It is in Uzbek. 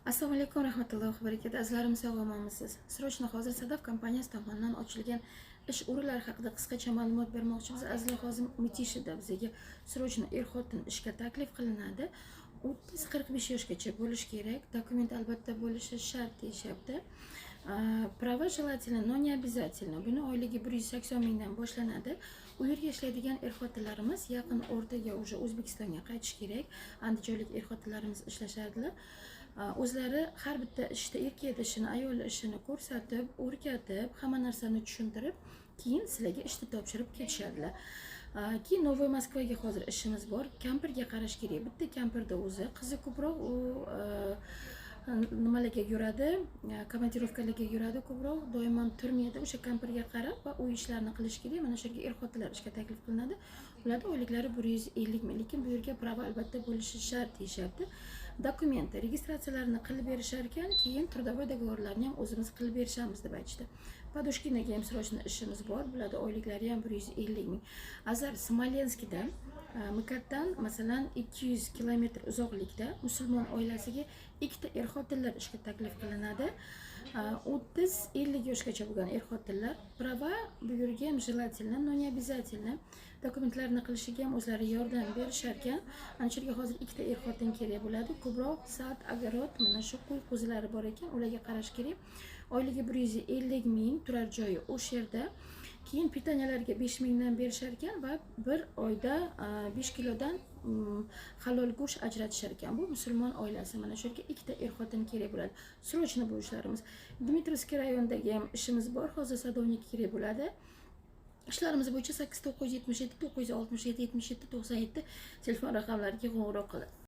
Assalomu alaykum rahmatullohi va barakatuh. Azizlarim, sog' omonmisiz? Срочно hozir Sadaf kompaniyasi tomonidan ochilgan ish o'rinlari haqida qisqacha ma'lumot bermoqchimiz. Azizlar, hozir Mitishida bizga срочно er-xotin ishga taklif qilinadi. 30-45 yoshgacha bo'lishi kerak. Dokument albatta bo'lishi shart deyishyapti. Права желательно, но не обязательно. Buni oyligi 180 mingdan boshlanadi. U yerga ishlaydigan er-xotinlarimiz yaqin o'rtaga уже O'zbekistonga qaytish kerak. Andijonlik er-xotinlarimiz ishlashardilar. O'zlari har bitta ishda erkak ishini, ayol ishini ko'rsatib, o'rgatib, hamma narsani tushuntirib, keyin sizlarga ishni topshirib ketishadilar. Keyin Новый Moskvaga hozir ishimiz bor. Kampirga qarash kerak. Bitta kampirda o'zi qizi ko'proq, u nimalarga yuradi, komandirovkalarga yuradi ko'proq, doimo turmaydi. O'sha kampirga qarab va uy ishlarini qilish kerak. Mana shu yerga er xotinlar ishga taklif qilinadi. Ularda oyliklari 150 ming, lekin bu yerga права albatta bo'lishi shart deyishyapti. Dokument registratsiyalarini qilib berishar ekan, keyin трудовой договор larni ham o'zimiz qilib berishamiz deb aytishdi. Podushkinaga ham срочно ishimiz bor. Bularda oyliklari ham 150 ming. Azar Smolenskida МКАДdan, masalan, 200 kilometr uzoqlikda musulmon oilasiga ikkita er xotinlar ishga taklif qilinadi. 30-50 yoshgacha bo'lgan er xotinlar. Права bu yerga ham желательно, но не обязательно. Dokumentlarni qilishiga ham o'zlari yordam berishar ekan. Ana shu yerga hozir ikkita er xotin kerak bo'ladi. Ko'proq сад, огород, mana shu qo'y qo'zilari bor ekan, ularga qarash kerak. Oyligi 150 ming, turar joyi o'sha yerda. Keyin питания larga 5 mingdan berishar ekan va bir oyda 5 kilodan halol go'sht ajratishar ekan. Bu musulmon oilasi. Mana shu yerga ikkita er xotin kerak bo'ladi. Срочно bu ishlarimiz. Dmitrovskiy rayonidagi ham ishimiz bor. Hozir садовник kerak bo'ladi. Ishlarimiz bo'yicha 8 977 967 77 97 telefon raqamlariga qo'ng'iroq qilin.